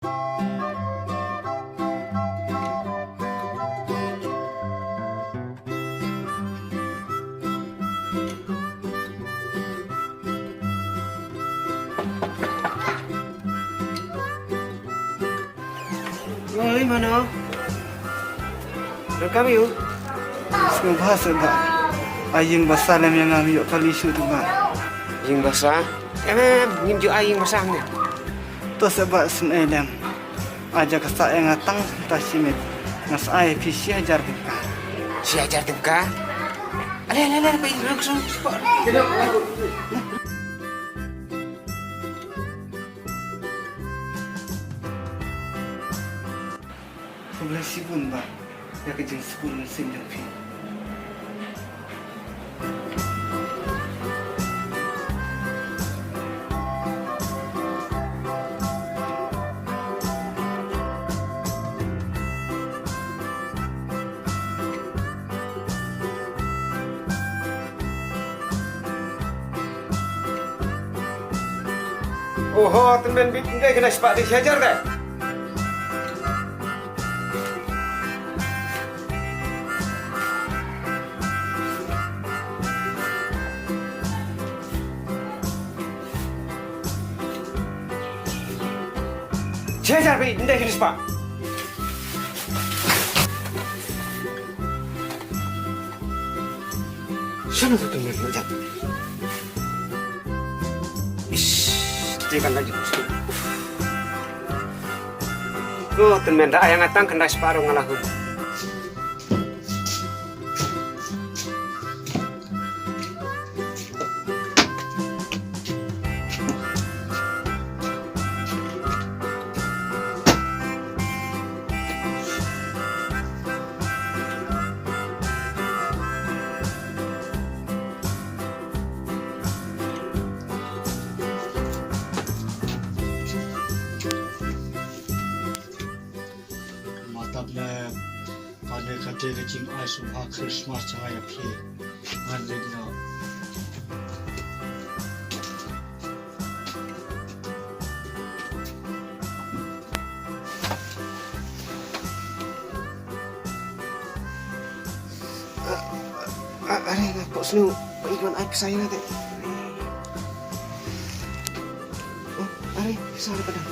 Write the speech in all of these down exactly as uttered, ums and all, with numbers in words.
Oi, mano. Welcome you. Sngewbha seh bah. Ai ïing basa lem ïa nga, ym ïoh kali shuh tu bah. Ïing basa? Em em, ngim ju ai ïing basa ne. To seh bah, sngewbha lem. Ai ja ka sah ïa nga tang ta shi miet. Nga sa ai phi shi hajar tyngka. Shi hajar tyngka? Ale ale ale, pa ïing rung sung. Khublei shibun bah ïa ka jingsngewbha mynsiem jong phi. Oho, tymmen bit, ym dei khyndai spah, dei shi hajar de. Shi hajar bit, ym dei khyndai spah. Shano tu tymmen na jat. Ish, te kan lagi. Ko tymmen da, ai nga tang khyndai spah ruh nga la hun. Matam ne, kane ka dei ka jingai sngewbha Christmas jong nga ïa phi. Ngan leit noh. Ah, ah, are, nga pok snu, pa ikon ai pisa ina te. Oh, are, pisa ada pada.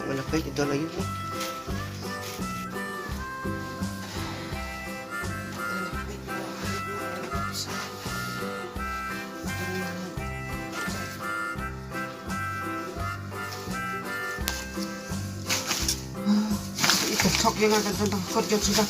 Mana kai kita lagi? Ito, sok yang akan tentang kot yang sudah.